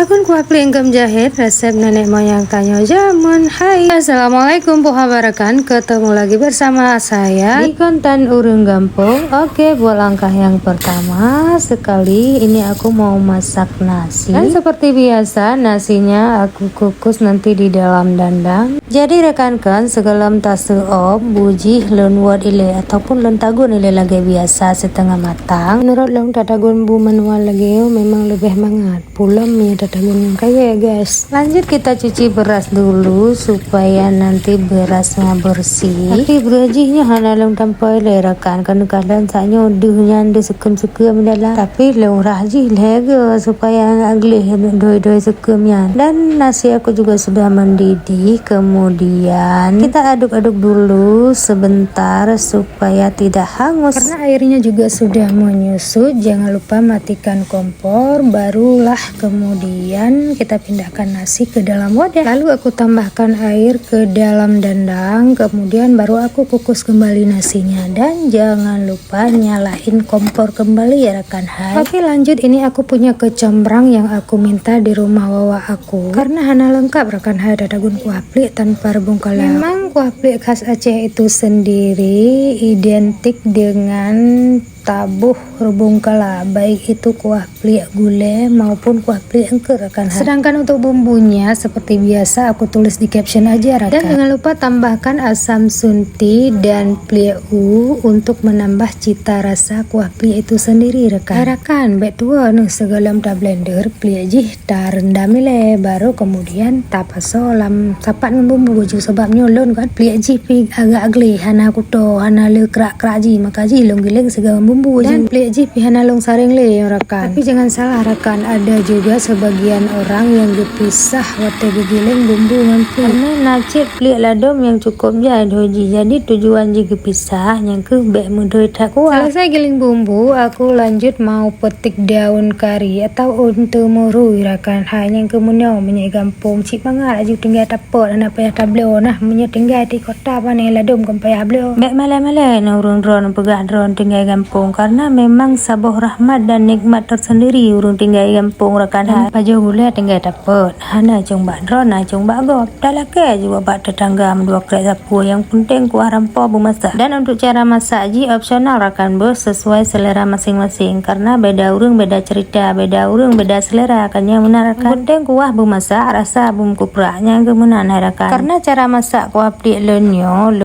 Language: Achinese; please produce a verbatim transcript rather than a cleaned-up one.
Pun kuah pling gam jahit, resep nenek moyang tanyoe jameun hai. Assalamualaikum, puha barakan. Ketemu lagi bersama saya di konten urang gampong. Oke, buat langkah yang pertama sekali, ini aku mau masak nasi. Dan seperti biasa, nasinya aku kukus nanti di dalam dandang. Jadi rekan-rekan, sigohlom taseuôb, bu jih lôn wot ilée ataupun lôn tagun ilée lagée biasa, setengah matang. Menurut lôn, tatagun bu manual lagée memang leubeh mangat. Pulam ya tatagun nyang kayée, guys. Lanjut kita cuci beras dulu supaya nanti berasnya bersih. Tapi breuh jih nyoe hana lôn tampa ilée rakan, kadang-kadang saatnya deuh nyan deuh seukeum-seukeum dalam. Tapi lôn rah jih lhée ge supaya gleh doi-doi seukeum nyan. Dan nasi aku juga sudah mendidih. Kemudian kita aduk-aduk dulu sebentar supaya tidak hangus. Karena airnya juga sudah menyusut, jangan lupa matikan kompor, barulah kemudian kita pindahkan nasi ke dalam wadah. Lalu aku tambahkan air ke dalam dandang, kemudian baru aku kukus kembali nasinya. Dan jangan lupa nyalain kompor kembali ya rekan hai. Oke, lanjut, ini aku punya kecombrang yang aku minta di rumah wawa aku. Karena hana lengkap rekan hai tatagun kuah plik tanpa rebung kala. Memang kuah plik khas Aceh itu sendiri identik dengan taboh rebung kala, baik itu kuah plik gulée maupun kuah plik eungkot rekan hai. Sedangkan untuk bumbunya seperti biasa aku tulis di caption aja rakan. Dan jangan lupa tambahkan asam sunti dan plik u untuk menambah cita rasa kuah plik itu sendiri rekan. Hai rakan, bék tuwo neuh, sigohlom tablender plik jih tarendam ilée, baru kemudian tapasoe lam sapat ngon bumbu ju, sabab nyoe lôn kan plik jih pih agak gleh, hana kuto, hana le krak-krak jih, maka jih lôn giléng sigoe ngon bumbu ju. Dan plik jih pih hana lôn sareng lé rakan. Tapi jangan salah rakan, ada juga sebagian orang yang geupisah watée geugiléng bumbu ngon plik. Karena na cit plik ladom nyang cukup jai doi jih, jadi tujuan jih geupisah, nyang keuh bék meudoi that kuah. Selesai giléng bumbu, aku lanjut mau petik daun kari atau eunteue meurui rakan hai, nyang keuh meunyoe, meunyoe gampông cit mangat aju tinggai tapot, hana payah tabloe nah, meunyoe tinggai di kota pane ladom kon payah bloe. Bék malée-malée na ureuëng droeneuh peugah droeneuh tinggai gampông, karena memang saboh rahmat dan nikmat tersendiri ureuëng tinggai gampông rakan hai. Dan pajoh gulée tinggai tapot, hana cong bak droeneuh, na cong bak gob. Talakée juga bak tetangga meudua krek sapeue, nyang penting kuah rampo beumasak. Dan untuk cara masak jih opsional rakan beuh, sesuai selera masing-masing. Karena beda ureuëng beda cerita, beda ureuëng beda selera, kan nyang meunan rakan. Nyang penting kuah beumasak, rasa beumeukeuprak, nyang keuh meunan hai rakan. Karena cara masak kuah plik lôn nyoe,